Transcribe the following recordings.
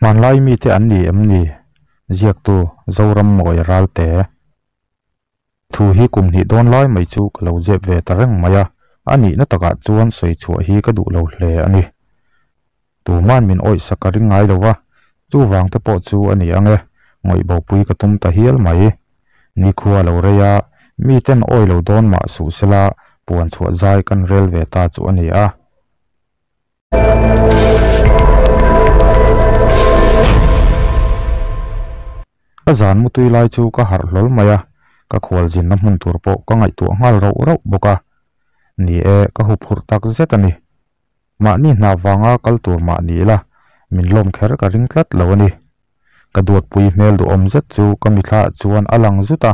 Hmanlai mite an ni em ni? Ziaktu, Zoram Mawi Ralte. Thu hi kum hnih dawn lai mai chu ka lo zep ve ta reng mai a, a nihna takah chuan sawi chhuah hi ka duh lo hle a ni. Tuman min awih sak ka ring ngai lo va, chuvang te pawh chu a ni ang e, ngawih bopui ka tum ta hial mai. Nikhua lo rei a, miten awi lo dawn mah suh sela puan chhuah zai kan rel ve ta chu a ni a. Ka zan mutui lai chu ka harh hlawl mai a, ka khualzinna hmun tur pawh ka ngaihtuah nghal rauh rauh bawk a. Ni e, ka huphurh tak zet a ni. Mahni hna vanga kal tur mah ni ila, min lawm kher ka ring tlat lo a ni. Ka duatpui hmel duhawm zet chu ka mithlaah chuan a lang zut a,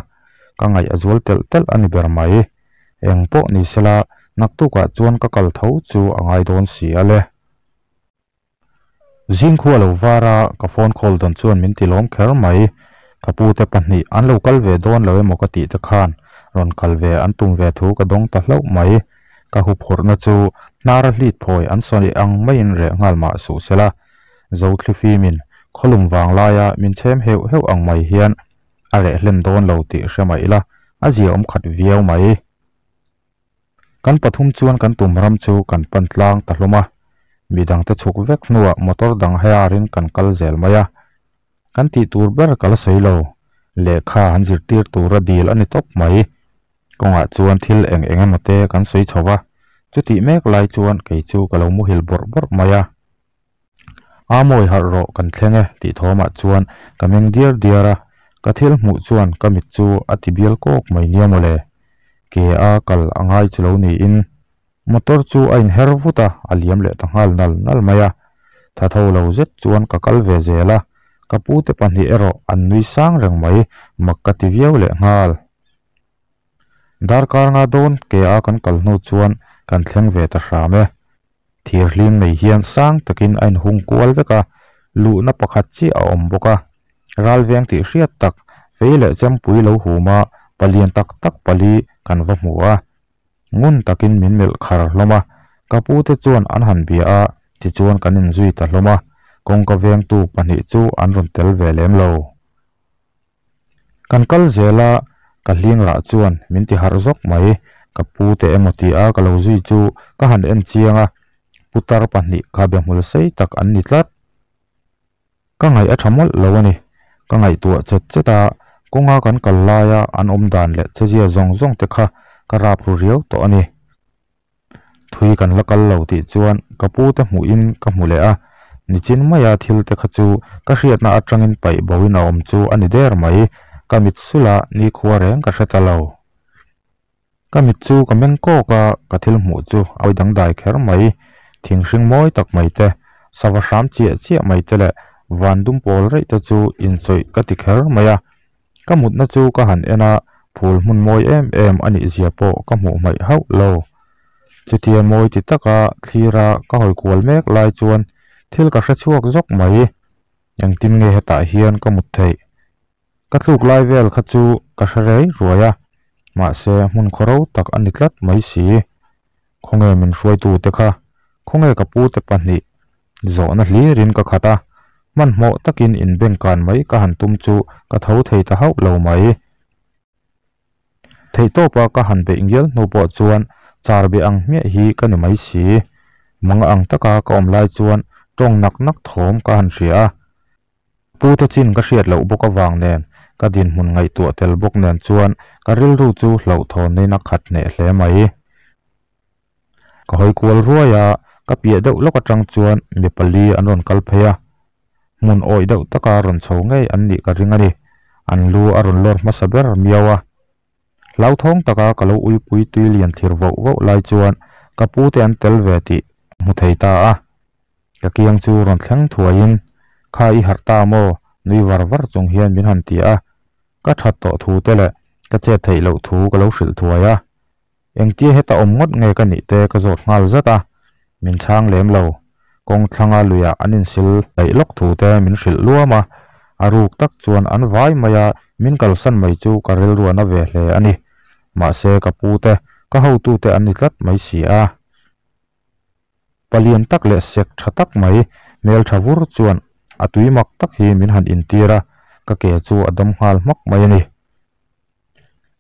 ka ngaih a zual telh telh a ni ber mai. Eng pawh ni sela, naktukah chuan ka kal tho chu a ngai dawn si a le. Zingkhua lo var a, ka phone call dawn chuan min ti lawm kher mai. Ka pute pahnih an lo kal ve dawn lo emaw ka tih te khan rawn kal ve an tum ve thu ka dawng ta hlauh mai. Ka huphurhna chu hnara hlit phawi an sawi ang maiin reh nghal mah suh sela. Zothlifimin khawlum vang laia min chhem heuh heuh ang mai hian a reh hlen dawn lo tih hre mah ila a zia awm khat viau mai. Kan pathum chuan kan tum ram chu kan pan tlang ta hlawm a, midangte chhuk vek hnuah motor dang haiarin kan kal zel mai a. Kan tih tur ber ka la sawi lo, lehkha han zirtir tura dil a ni tawp mai. Kawngah chuan thil eng eng emaw te kan sawi chho va, chutih mek lai chuan kei chu ka lo muhil bawrh bawrh mai a. A mawi harh rawh kan thleng e tih thawmah chuan ka meng diar diar a, ka thil hmuh chuan ka mit chu a ti bial kawk mai nia mawle. Ke a kal a ngai chu lo niin motor chu a inher vut a, a liam leh ta nghal nal nal mai a. Tha tho lo zet chuan ka kal ve zel a, ka pute pahnih erawh an nui sang reng mai, mak ka ti viau leh nghal. Darkar nga dawn ke a kan kal hnu chuan kan thleng ve ta hram e. Thir hlim nei hian sang takin a inhung kual vek a, luhna pakhat chiah a awm bawk a. Ral veng tih hriat tak, fei leh chempui lo hum a, palian tak tak pali kan va hmu a. Ngun takin min melh khar hlawm a, ka pute chuan an han bia a, tichuan kan inzui ta hlawm a, kawngka vengtu pahnih chu an rawn tel ve lem lo. Kan kal zel a, ka hling rah chuan min ti harh zawk mai. Ka pu te emaw ti a ka lo zui chu ka han en chiang a, putar pahnih kha be hmul sei tak an ni tlat. Ka ngaih a tha mawlh lo a ni. Ka ngaihtuah chet chet a, kawnga kan kal laia an awm dan leh chezia zawng zawng te kha ka rap ru riau tawh a ni. Thui kan la kal lo tih chuan ka pu te hmuhin ka hmu leh a, nichin maia thil te kha chu ka hriatna atangin paih boin a awm chu a ni der mai, ka mit sula nikhua reng ka hre ta lo. Ka mit chu ka meng kawk a, ka thil hmuh chu a awi dangdai kher mai, thing hring mawi tak mai te, sava hram chiah chiah mai te leh van dum pawl reih te chu inchawih ka ti kher mai a. Ka mutna chu ka han en a, phul hmun mawi em em a nih zia pawh ka hmuh hmaih hauh lo. Chutia mawi ti taka thlira ka hawi kual mek lai chuan thil ka hre chhuak zawk mai. Engtin nge hetah hian ka mut theih? Ka tluk lai vel kha chu ka hre rei ruai a, mahse hmun khawro tak a ni tlat mai si. Khawnge min hruaitute kha? Khawnge ka pute pahnih? Zawhna hlirin ka khat a, hmanhmawh takin inbengkan mai ka han tum chu ka tho thei ta hauh lo mai. Theihtawpa ka han beih ngial hnu pawh chuan char be ang hmiah hi ka ni mai si. Manga ang taka ka awm lai chuan tawng nak nak thawm ka han hria a. Pute chin ka hriat loh bawk avang nen ka dinhmun ngaihtuah tel bawk nen chuan ka rilru chu hlauhthawnna khat hneh hle mai. Ka hawi kual ruai a, ka piah deuh lawk atang chuan mi pali an rawn kal phei a. Hmun awih deuh taka rawn chho ngei an nih ka ring a ni. An lu a rawn lawr hmasa ber miau a. Hlauthawng taka ka lo uipui tui lian thlir voh voh lai chuan ka pute an tel ve tih hmu thei ta a. Ka kiang chu rawn thleng thuaiin, Kha i harh ta maw? nui var var chung hian min han ti a. Ka that tawh thu te leh ka chet theih loh thu ka lo hrilh thuai a. Engtia heta awm ngawt nge ka nih te ka zawt nghal zat a, min chhang lem lo. Kawng thlanga luiah an insil daih lawk thu te min hrilh luam a, a ruk tak chuan an vai mai a, min kalsan mai chu ka rilruan a ve hle a ni. Mahse ka pu te, ka hotute an ni tlat mai si a. Palian tak leh sek tha tak mai hmeltha vur chuan a tui mak tak hi min han intir a, ka ke chu a dam nghal hmak mai a ni.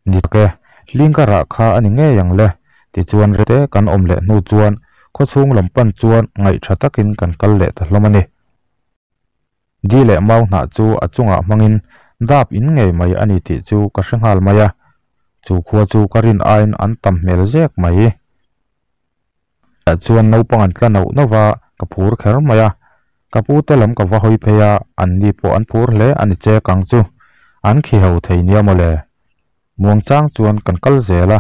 Ni tak e, hling ka rah kha a ni ngei ang le. Tichuan rete kan awm leh hnu chuan khawchhung lam pan chuan ngaihtha takin kan kal leh ta hlawm a ni. Di leh mau hnah chu a chungah hmangin dap in ngei mai a ni tih chu ka hre nghal mai a, chu khua chu ka rin aiin an tam hmel zek mai. Tah chuan naupang an tla nauh nauh va, ka phur kher mai a. Ka pu te lam ka va hawi phei a, an ni pawh an phur hle a ni chek ang chu. An khi ho thei nia maw le. Muangchang chuan kan kal zel a,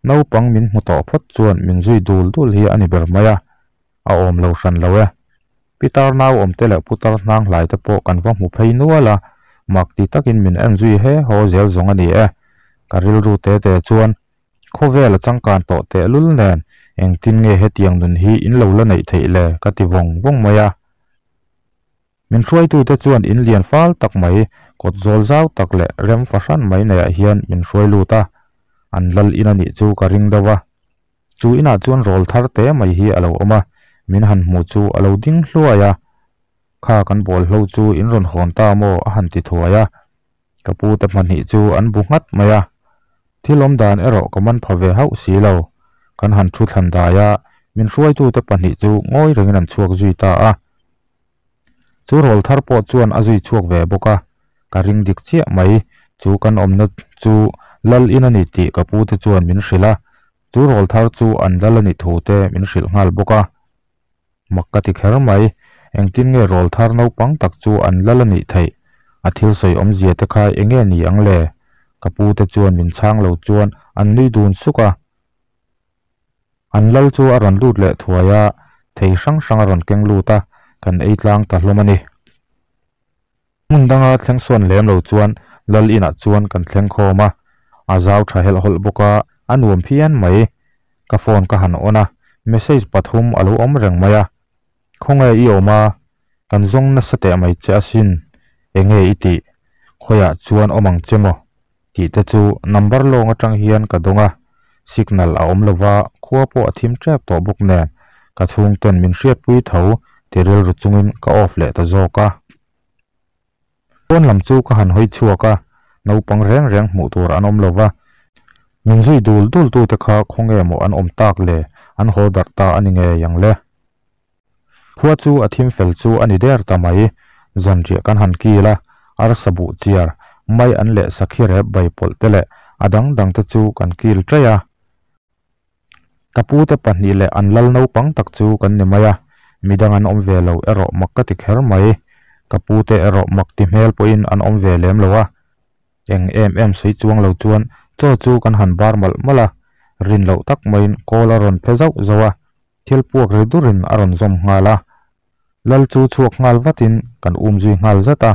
naupang min hmu tawh phawt chuan min zui dul dul hi a ni ber mai a. A awm lo hran lo e. Pitar nau awm te leh putar hnang hlai te pawh kan va hmu phei nual a, mak ti takin min en zui he haw zel zawng a ni e. Ka rilru te te chuan Khawvel a changkan tawh tehlul nen engtin nge hetiang nun hi in lo la neih theih le ka ti vawng vawng mai a. Min hruaitute chuan in lian fal tak mai, kawt zawl zau tak leh rem fahran mai neiah hian min hruai lut a, an lal in a nih chu ka ring deuh a. Chu inah chuan rawl thar te mai hi a lo awm a, min han hmuh chu a lo ding hluai a. Kha kan bawlhlo chu in rawn hawn ta maw a han ti thuai a. Ka pu te hmahnih chu an bu nghat mai a, thil awm dan erawh ka man pha ve hauh si lo. Kan han thu thlan dai a, min hruaitute pahnih chu ngawi rengin an chhuak zui ta a. Chu rawl thar pawh chuan a zui chhuak ve bawk a, ka ring dik chiah mai, chu kan awmna chu lal in a ni tih ka pu te chuan min hrilh a, chu rawl thar chu an lal a nih thu te min hrilh nghal bawk a. Mak ka ti kher mai, engtin nge rawl thar naupang tak chu an lal a nih theih? A thil sawi awmzia te kha eng nge ni ang le? Ka pu te chuan min chhang lo chuan an nui dun suk a. An lal chu a rawn lut leh thuai a, thei hrang hrang a rawn keng lut a, kan ei tlang ta hlawm a ni. Hmun danga thleng sawn lem lo chuan lal inah chuan kan thleng khawm a, a zau tha helh hawlh bawk a, a nuam phian mai. Ka phone ka han on a, message pathum a lo awm reng mai a. Khawnge i awm a? Kan zawng nasa teh mai che asin, enge i tih? Khawiah chuan awm ang che maw? Tih te chu number lawng atang hian ka dawng a, signal a awm lova khua pawh a thim tep tawh bawk nen ka chhungten min hriatpui tho ti rilru chungin ka off leh ta zawk a. Pawn lam chu ka han hawi chhuak a, naupang reng reng hmuh tur an awm lova, min zui dul dul tute kha khawnge maw an awm tak le, an haw darh ta a ni ngei ang le. Khua chu a thim fel chu a ni der ta mai, zanriah kan han kil a, arsa buh chiar, mai an leh sakhi rep bai pawlh te leh a dang dang te chu kan kil ṭaih a. Ka pu te pahnih leh an lal naupang tak chu kan ni mai a, midang an awm ve lo erawh mak ka ti kher mai. Ka pu te erawh mak ti hmel pawhin an awm ve lem lo a. Eng em em sawi chuang lo chuan chaw chu kan han bar malh malh a, rin loh tak maiin kawl a rawn phe zauh zauh a, thil puak ri durin a rawn zawm nghal a. Lal chu chhuak nghal vatin kan um zui nghal zat a,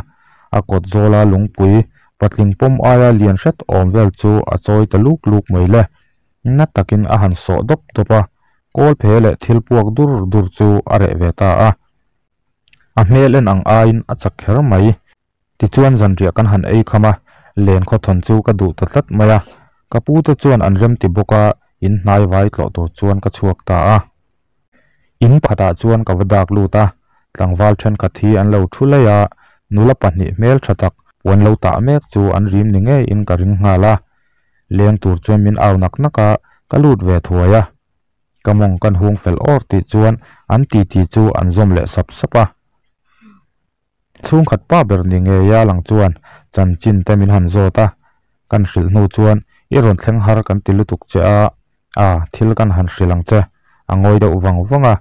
a kawt zawla lungpui patling pawm aia lian hret awm vel chu a chawi ta luk luk mai le. Na takin a han sawh dawp dawp a, kawl phe leh thil puak dur dur chu a reh ve ta a. A hmel en ang aiin a chak kher mai. Tichuan zanriah kan han ei kham a, len khawthawn chu ka duh ta tlat mai a. Ka pu te chuan an rem ti bawk a, in hnai vai tlawh tur chuan ka chhuak ta a. In pakhatah chuan ka va dak lut a, tlangval thenkhat hi an lo thu laih a, nula pahnih hmel tha tak puan lo tah mek chu an rim ni ngeiin ka ring nghal a. Leng tur chuan min au nak nak a, ka lut ve thuai a. Ka mawng kan hung fel awr tih chuan an titi chu an zawm leh sap sap a. Chhungkhat pa ber ni ngeia lang chuan chanchin te min han zawt a, kan hrilh hnu chuan i rawn thleng har kan ti lutuk che a, a thil kan han hrilh ang che, a ngawi deuh vang vang a,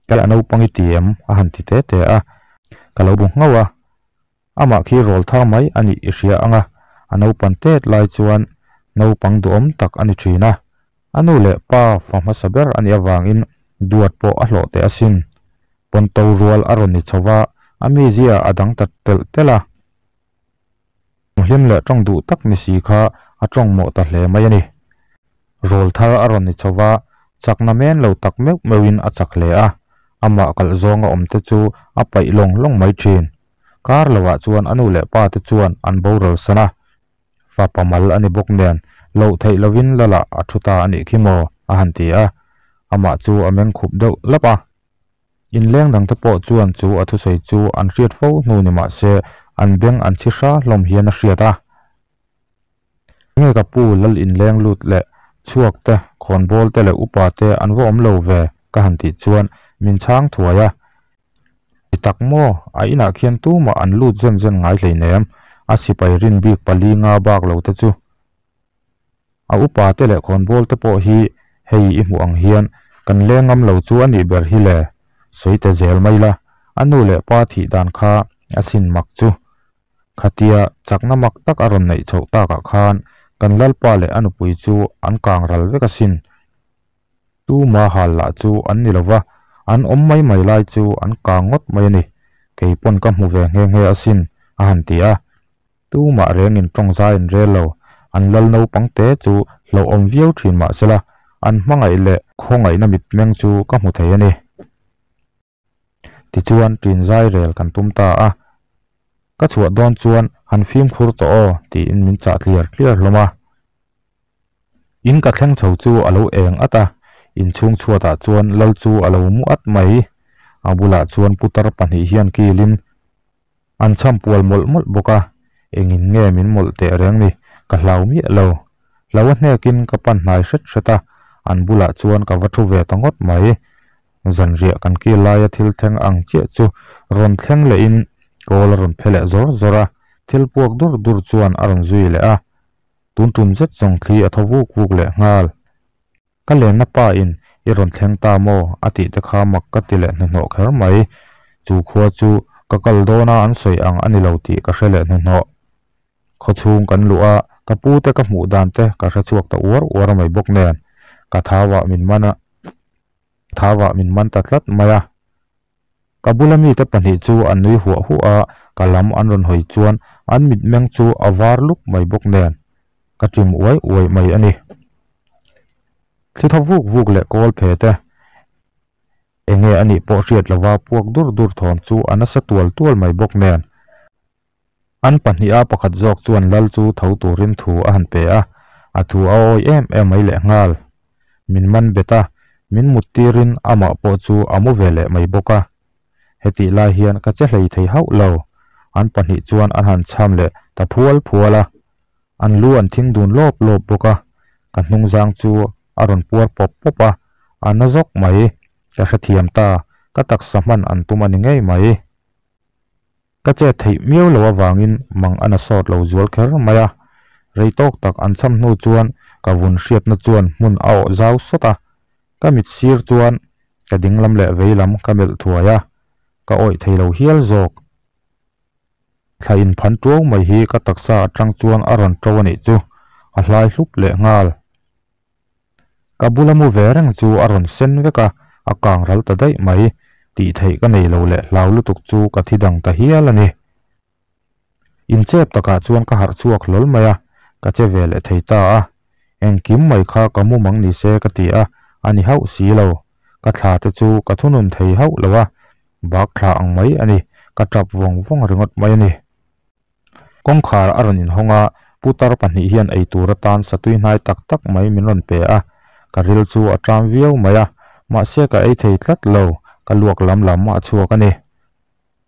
Kal a naupang i ti em? a han ti te te a, ka lo bu nghauh a, amah khi rawl thar mai a nih i hria ang a, a naupan tet lai chuan naupang duhawm tak a ni thin a, a nu leh pa fa hmasa ber a nih avangin duat pawh a hlawh teh asin. Pawnto rual a rawn ni chho va, a mizia a dang ta telh telh a. Hlim leh tawng duh tak ni si kha a tawng mawh ta hle mai a ni. Rawl thar a rawn ni chho va, chakna men lo tak meuh meuhin a chak hle a, amah kalh zawnga awm te chu a paih lawng lawng mai thin. Kar lovah chuan a nu leh pa te chuan an boral san a, Fapa mal a ni bawk nen, loh theih lovin Lala a thu ta a nih khi maw? a han ti a, amah chu a meng khup deuh lap a. Inleng dangte pawh chuan chu a thusawi chu an hriat fo hnu ni mah se an beng an chhi hra hlawm hian a hriat a. Enge ka pu lal inleng lut leh chhuak te, khawnbawl te leh upa te an va awm lo ve ka han tih chuan min chhang thuai a. Ti tak maw, a inah khian tumah an lut zen zen ngai hleinem, a sipai rin bik pali nga bak lo te chu. A upa te leh khawnbawl te pawh hi hei i hmuh ang hian kan leng ngam lo chu a nih ber hi le, sawi ta zel mai la, a nu leh pa thih dan kha a sin mak chu. Khatia chakna mak tak a rawn neih chhoh takah khan kan lalpa leh a nupui chu an kang ral vek asin. Tuma hal lah chu an ni lova, an awm mai mai lai chu an kang ngawt mai a ni. Kei pawn ka hmu ve nghe nghe asin, a han ti a. Tumah rengin tawng zai an rel lo. An lal naupang te chu hlauhawm viau thin mah sela, an hmangaih leh khawngaihna mitmeng chu ka hmu thei a ni. Tichuan ṭin zai rel kan tum ta a, ka chhuah dawn chuan han fimkhur tawh aw tiin min chah tliar tliar hlawm a. In ka thleng chho chu a lo eng at a, inchhung chhuatah chuan lal chu a lo mu at mai. A bulah chuan putar pahnih hian kilin An chham pual mawlh mawlh bawk a, engin nge min mawlh teh reng ni, ka hlau miah lo. Hlau a hnekin ka pan hnai hret hret a, an bulah chuan ka va thu ve ta ngawt mai. Zanriah kan kil laia thil thleng ang chiah chu rawn thleng lehin kawl a rawn phe leh zawr zawr a, thil puak dur dur chuan a rawn zui leh a, tun tum zet zawng thli a thaw vuk vuk leh nghal. Ka lenna pa in i rawn thleng ta maw? a tih te kha mak ka ti leh hnuhnawh kher mai. Chu khua chu ka kal dawn a an sawi ang a ni lo tih ka hre leh hnuhnawh. Khaw chhung kan luh a, ka pu te ka hmuh dan te ka hre chhuak ta uar uar mai bawk nen ka thau ah min man a, thau ah min man ta tlat mai a. Ka bula mite pahnih chu an nui huah huah a, ka lam an rawn hawi chuan an mitmeng chu a var luk mai bawk nen ka ṭim uai uai mai a ni. Thli thaw vuk vuk leh kawl phe te enge a nih pawh hriat lova puak dur dur thawm chu a nasa tual tual mai bawk nen. An pahniha pakhat zawk chuan lal chu tho turin thu a han pe a, a thu a awi em em mai leh nghal. Min man bet a, min mut tirin amah pawh chu a mu ve leh mai bawk a. Hetih lai hian ka che hlei thei hauh lo. An pahnih chuan an han chham leh ta phual phual a. An lu an thing dun lawp lawp bawk a, ka hnungzang chu a rawn puar pawp pawp a, a na zawk mai. Ka hrethiam ta, ka taksa hman an tum a ni ngei mai. Ka chet theih miau lo avangin mang a na sawt lo zual kher mai a, rei tawk tak an cham hnu chuan ka vun hriatna chuan hmun a awh zau sawt a, ka mit sir chuan ka dinglam leh veilam ka melh thuai a, ka awih thei lo hial zawk. Thla inphan tuau mai hi ka taksa atang chuan a rawn to a nih chu, a hlai hlup leh nghal. Ka bula mu ve reng chu a rawn sen vek a, a kang ral ta daih mai. Tih theih ka nei lo leh hlau lutuk chu ka thi dang ta hial a ni. Inchep takah chuan ka harh chhuak hlawl mai a, ka che ve leh thei ta a. Engkim mai kha ka mu mang ni se ka ti a, a ni hauh si lo. Ka thla te chu ka thunun thei hauh lo a, bak thla ang mai a ni, ka tap vawng vawng ringawt mai a ni. Kawngkhar a rawn inhawng a, putar pahnih hian ei tur atan satui hnai tak tak mai min rawn pe a, ka ril chu a ṭam viau mai a, mahse ka ei thei tlat lo, ka luak lam lam a chhuak a ni.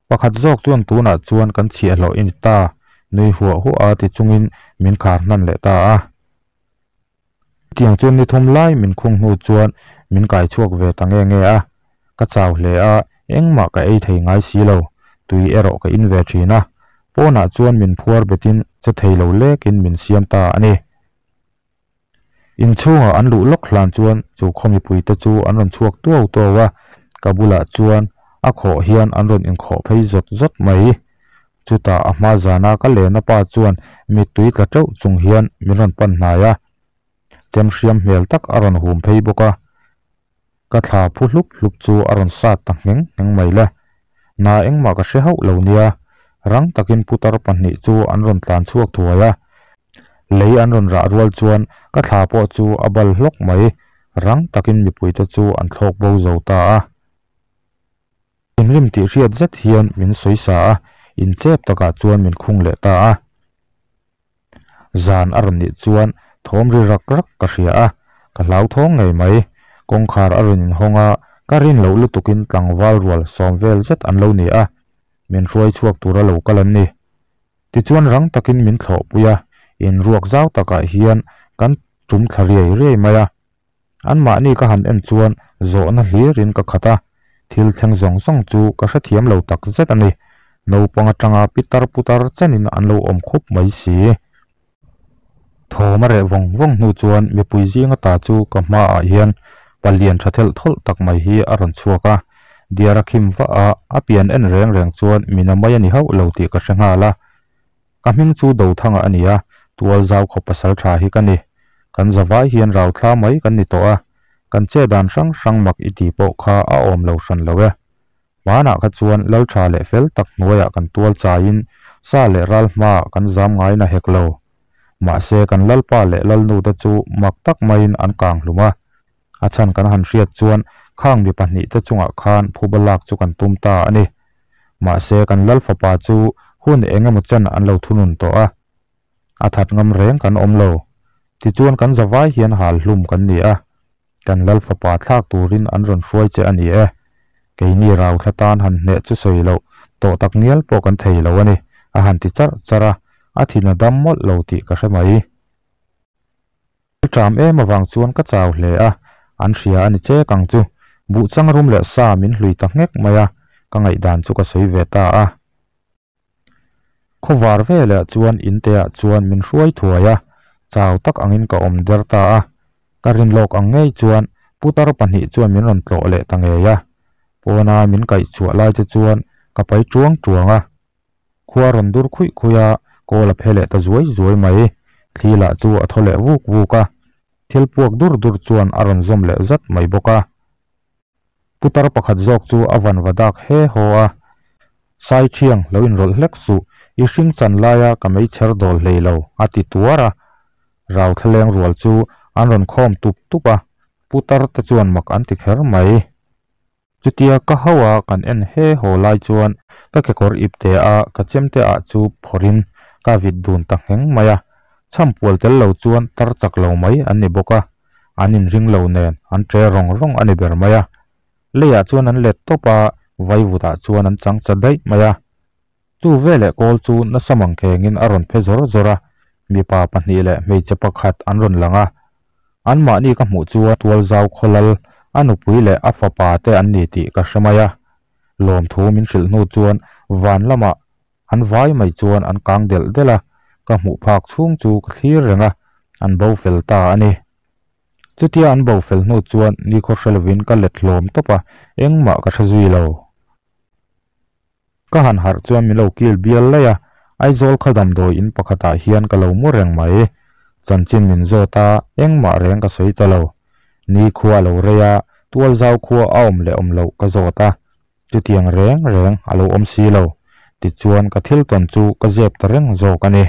Pakhat zawk chuan tunah chuan kan chhiahhlawh i ni ta, nui huah huah a ti chungin min khar hnan leh ta a. Chutiang chuan ni thum lai min khung hnu chuan min kai chhuak ve ta nge nge a, ka chau hle a, engmah ka ei thei ngai si lo, tui erawh ka in ve thin a, pawnah chuan min phuar betin che thei lo lekin min siam ta a ni. Inchhungah an luh lawk hlan chuan chu khaw mipuite chu an rawn chhuak tuau tuau a, ka bulah chuan a khawh hian an rawn inkhawh phei zawt zawt mai. Chutah a hma zana ka lena pa chuan mittui tla teuh chung hian min rawn pan hnai a, chem hriam hmel tak a rawn hum phei bawk a. Ka thla phu hlup hlup chu a rawn sat ta ngheng ngheng mai le. Na engmah ka hre hauh lo nia, rang takin putar pahnih chu an rawn tlan chhuak thuai a. Lei an rawn rah rual chuan ka thla pawh chu a bal hlawk mai, rang takin mipuite chu an thlawk bo zo ta a. Thinrim tih hriat zet hian min sawi sa a, inchep takah chuan min khung leh ta a. Zan a rawn nih chuan thawm ri rak rak ka hria a, ka hlauthawng ngei mai. Kawngkhar a rawn inhawng a, Ka rin loh lutukin tlangval rual sawm vel zet an lo ni a, min hruai chhuak tura lo kal an ni. Tichuan rang takin min thlawhpui a, inruak zau takah hian kan tum thla riai riai mai a. Anmahni ka han en chuan zawhna hlirin ka khat a, thil thleng zawng zawng chu ka hrethiam lo tak zet a ni. Naupang atanga pitar putar chenin an lo awm khup mai si. Thawm a reh vawng vawng hnu chuan mipui zing ata chu ka hmaah hian palian tha thelh thawlh tak mai hi a rawn chhuak a, diar a khim vah a, a pian en reng reng chuan mina mai a ni hauh lo tih ka hre nghal a. Ka hming chu Dothanga a ni a, tual zau khawp pasal tha hi ka ni. Kan zavai hian rau thla mai kan ni tawh a, kan che dan hrang hrang mak i ti pawh kha a awm lo hran lo e. Hmanah kha chuan lal tha leh fel tak hnuaiah kan tual chaiin sa leh ral hmaah kan zam ngai na hek lo. Mahse kan lalpa leh lalnu te chu mak tak maiin an kang hlum a. A chhan kan han hriat chuan khang mi pahnihte chungah khan phuba lak chu kan tum ta a ni. Mahse kan lal fapa chu hun eng emaw chen an lo thunun tawh a. A that ngam reng kan awm lo. Tichuan kan zavai hian hal hlum kan ni a. Kan lal fapa thlak turin an rawn hruai che a ni e. Keini rauthla tan han hneh chu sawi loh tawh tak ngial pawh kan thei lo a ni, a han ti charh charh a, a thin a dam mawlh lo tih ka hre mai. Ka ṭam em avang chuan ka chau hle a, an hria a ni chek ang chu. Buhchang rum leh sa min hlui ta nghek mai a, ka ngaihdan chu ka sawi ve ta a. Khawvar veleh chuan inteah chuan min hruai thuai a, chau tak angin ka awm der ta a. Ka rin lawk ang ngei chuan putar pahnih chuan min rawn tlawh leh ta ngei a. Pawna min kaih chhuah lai te chuan ka pai ṭuang ṭuang a. Khua rawn dur khuih khuih a, kawl a phe leh ta zuai zuai mai. Thli lah chu a thaw leh vuk vuk a, thil puak dur dur chuan a rawn zawm leh zat mai bawk a. Putar pakhat zawk chu a van va dak he haw a, Sai thiang lo inrawlh hlek suh, i hring chan laia ka meichher dawl hlei lo, a ti tuar a. Rau thlaleng rual chu an rawn khawm tup tup a, putar te chuan mak an ti kher mai. Chutia ka hau a kan en he haw lai chuan ka kekawr ip te a ka chemte ah chu phawrhin ka vit dun ta ngheng mai a, chhampual tel lo chuan tar chak lo mai an ni bawk a, an inring lo nen an tre rawng rawng a ni ber mai a. Leiah chuan an let tawp a, vaivut ah chuan an chang cha daih mai a. Chu veleh kawl chu nasa mangkhengin a rawn phe zawr zawr a, mipa pahnih leh hmeichhe pakhat an rawn lang a. Anmahni ka hmuh chuan Tualzau khawlal a nupui leh a fapa te an ni tih ka hre mai a. Lawmthu min hrilh hnu chuan van lamah an vai mai chuan an kang delh delh a, ka hmuh phak chhung chu ka thlir reng a, an bo fel ta a ni. Chutia an bo fel hnu chuan nikhaw hre lovin ka let hlawm tawp a, engmah ka hre zui lo. Ka han harh chuan min lo kil bial laih a, Aizawl kha damdawi in pakhatah hian ka lo mu reng mai. Chanchin min zawt a, engmah reng ka sawi ta lo. Ni khua a lo rei a, Tualzau khua a awm leh awm loh ka zawt a, chutiang reng reng a lo awm si lo. Tichuan ka thil tawn chu ka zep ta reng zawk a ni.